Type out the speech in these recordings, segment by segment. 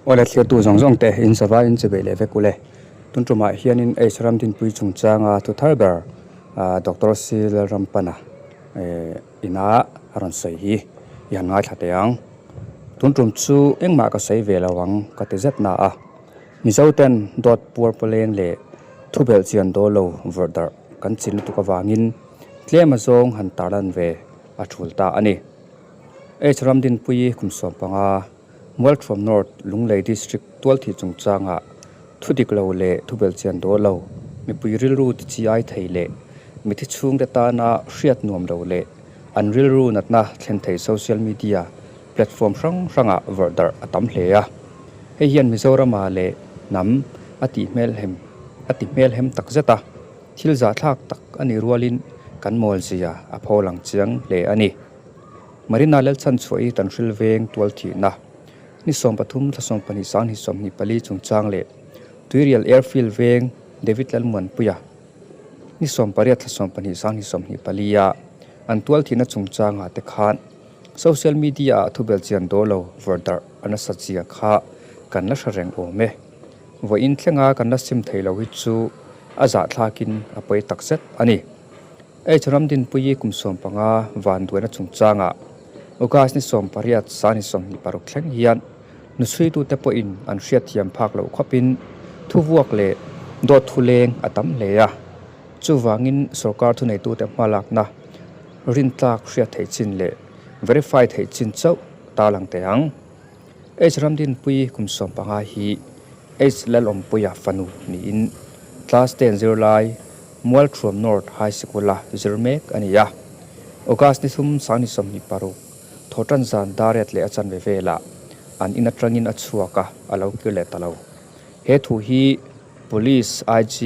Awle thliartu zawng zawng te in sava in chibei leh vek ule. Tun tumah hianin H Ramdinpui chungchanga thu thar ber Doctor C Lalrampana ina a rawn sawi hi i han ngaithla teh ang. Tun tum chu engmah ka sawi ve lo ang ka ti zet na a. Mizo ten dawt puar pawleng leh thubelh chian dawl lo vawrh darh kan chin lutuk avangin tlem azawng han tarlan ve a thul ta a ni. H Ramdinpuii kum 15, Mualthuam North, Lunglei District tualthih chungchangah thu dik lo leh thubelh chian dawl lo, mipui rilru ti chi ai thei leh mithi chhungte tana hriat nuam lo leh an rilru natna thlen thei social media platform hrang hrangah vawrh darh a tam hle a. Hei hian Mizorama leh hnam a tih hmelhem a ti hmelhem tak zet a, thil zahthlak tak a nih rualin kan mawlzia a pho lang chiang hle a ni. Marina Lalchhanchhuah i Tanhril veng tualthihna ni 13 thla 12 sang ni 24 chungchang leh Tuirial Airfield veng David Lalmuanpuia ni 18 thla 12 sang ni 24 a an tualthihna chungchangah te khan social media ah thubel chian dawl lo vawrh darh a nasa zia kha kan la hre reng awm e. Vawiin thlenga kan la sim thei lo hi chu a zahthlakin a pawi takzet a ni. H Ramdinpuii kum 15 vanduaina chungchangah August ni 18 sa ni 26 thleng hian nuchhuitute pawhin an hriatthiam phak loh khawpin thuvuak leh dawt thuleng a tam hle a. Chuvangin sorkar thuneitute hmalakna rintlak hriat theih chin leh verify theih chin chauh tarlang teh ang. H Ramdinpuii kum 15 hi H Lalawmpuia fanu niin class ten zirlai Mualthuam North High Sikul-a zir mek a ni a. August ni thum sang ni 26, Thawhtan zan dariat leh a chanve velah an in atangin a chhuak a, a lo kir leh ta lo. He thu hi Police IG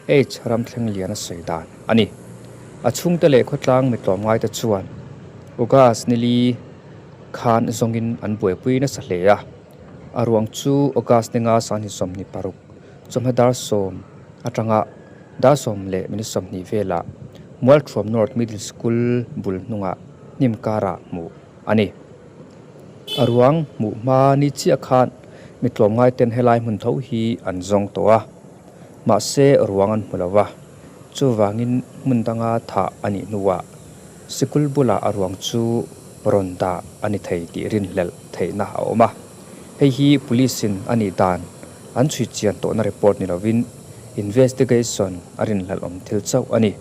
H Ramthlenglian a sawi dan a ni. A chhungte leh khawtlang mi tlawmngaite chuan August ni li khan zawngin an buaipui nasa hle a. A ruang chu August ni nga sang ni 26, chawhma dar 10 atanga dar 10 leh minute 20 velah Mualthuam North Middle School bul hnungah hnim karah hmuh a ni. A ruang hmuh hma ni chiah khan mi tlawmngaiten helai hmun tho hi an zawng tawh a, mahse ruang an hmu lo va, chuvangin hmun danga thah a nih hnuah sikul bulah a ruang chu rawn dah a ni thei tih rinhlelh theihna a awm a. Hei hi police-in a nih dan an chhui chian tawhna report ni lovin investigation a rinhlelh awm thil chauh a ni.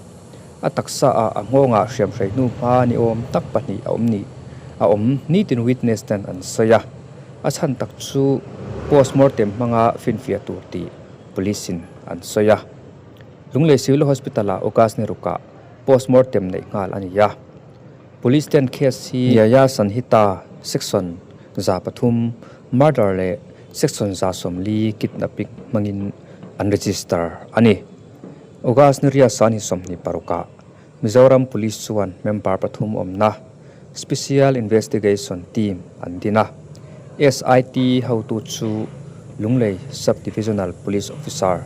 A taksa ah a nghawngah hriamhrei hnu hma ni awm tak pahnih a awm ni a awm nitin witness ten an sawi a. A chhan tak chu postmortem hmanga finfiah tur tih police in an sawi a. Lunglei Civil Hospital ah August ni rukah postmortem neih nghal a ni a. Police ten case hi Nyaya Sanhita section 300 murder leh section 140 kidnapping hmangin an register a ni. August ni riat san hi 26 ah Mizoram Police chuan member pathum awmna Special Investigation Team an din a. SIT hotu chu Lunglei Sub-Divisional Police Officer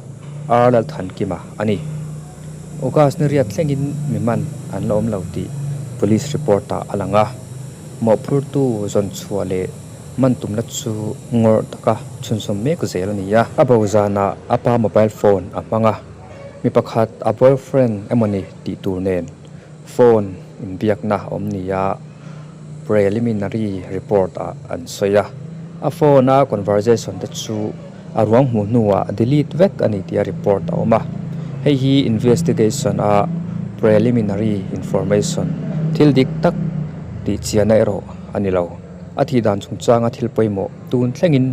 R Lalthankima a ni. August ni riat thlengin mi man an la awm lo tih Police report ah a lang a. Mawhphurtu zawn chhuah leh man tumna chu ngawrh taka chhunzawm mek zel a ni a. A bo zanah a pa mobile phone a hmang a, mi pakhat a boyfriend emawni tih tur nen phone inbiakna a awm nia preliminary report ah an sawi a. A phone a conversation te chu a ruang hmuh hnuah delete vek a ni tih a report a awm a. Hei hi investigation a preliminary information thil dik tak tih chiahna erawh a ni lo. A thih dan chungchanga thil pawimawh tun thlengin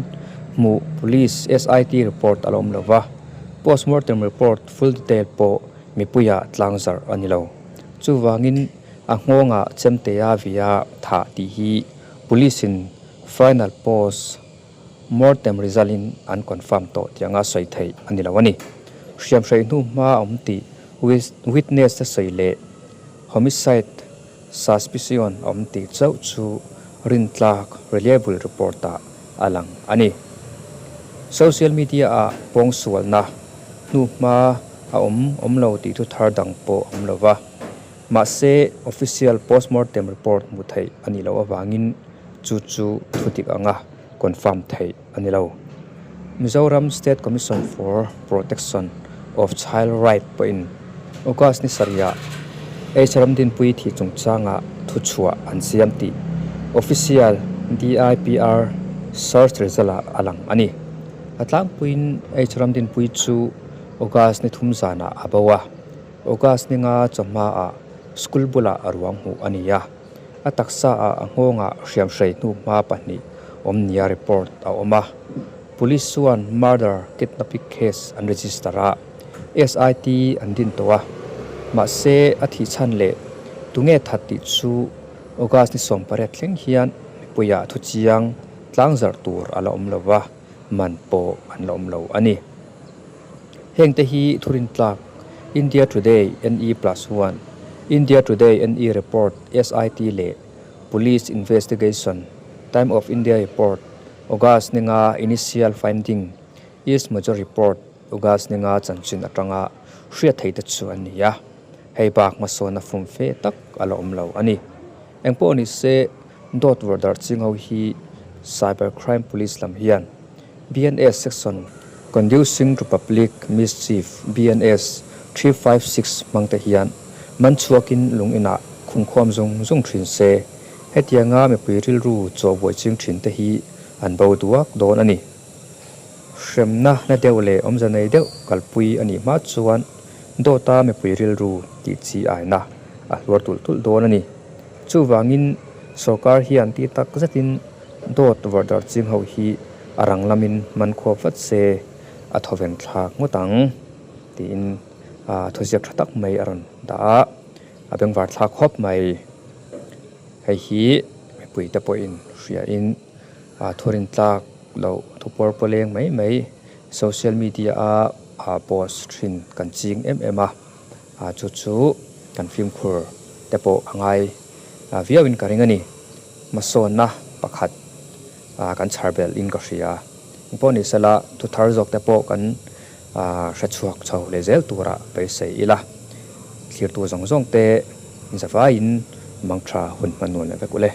hmuh Police SIT report a la awm lo va, postmortem report full detail pawh mipuiah tlang zarh a ni lo. Chuvangin a nghawngah chemtea via thah tih hi Police in final post mortem result in an confirm tawh tih anga sawi theih a ni lo a ni. Hriamhrei hnu hma a awm tih witness te sawi leh homicide Suspicion awm tih chauh chu rintlak reliable report ah a lang a ni. Social media ah pawngsualna hnuhma a awm awm lo tih thu thar dang pawh a awm lo va. Mahse official postmortem report hmuh theih a nih loh avangin chu chu thu dik anga confirm theih a ni lo. Mizoram State Commission for Protection of Child Right pawhin August ni sarihah H Ramdinpui thih chungchangah thuchhuah an siam tih official DIPR search result-ah a lang a ni. A tlangpuiin H Ramdinpui chu August ni thum zanah a bo a, August ni nga chawhmaah school bulah a ruang hmuh a ni a. A taksaah a nghawngah hriamhrei hnuhma pahnih awm nia report a awm a. Police chuan murder kidnapping case an register a, SIT an din tawh a. Mahse, a thih chhan leh tunge that tih chu August ni 18 thleng hian mipuiah thu chiang tlang zarh tur a la awm lo va, man pawh an la awm lo a ni. Hengte hi thurin tlak India Today NE plus one, India Today NE report SIT leh Police Investigation, Time of India report, August ni nga Initial Finding, East Mojo report, August ni nga chanchin atanga hriat theih te chu an ni a, hei bak hmasawnna fum fe tak a la awm lo a ni. Engpawh ni se dawt vawrh darh ching ho hi Cyber Crime Police lam hian BNS Section Conducing to Public Mischief, BNS, 356 hmang te hian man chhuakin lung inah khungkhawm zung zung thin se, hetianga mipui rilru chaw buai ching thin te hi an bo duak dawn a ni. Hremna na deuh leh awmze nei deuh kalpui a nih hma chuan dawta mipui rilru tih chi aina a hluar tulh tulh dawn a ni. Chuvangin sorkar hian ti tak zetin dawt vawrh darh ching ho hi a rang lamin man khuap vat se a thawven thlak ngawt ang tiin thuziak tha tak mai a rawn dah a, a bengvar thlak khawp mai. Hei hi mipuite pawhin hriain thurin tlak loh thu pawr pawleng mai mai social media a post thin kan ching em em a, chu chu kan fimkhur te pawh a ngai viauin ka ring a ni. Hmasawnna pakhat kan chhar belh in ka hria. Engpawh ni sela thu thar zawk te pawh kan hre chhuak chho leh zel turah beisei ila. Thlirtu zawng zawng te zavaiin mangtha hun hman nuam leh vek ule.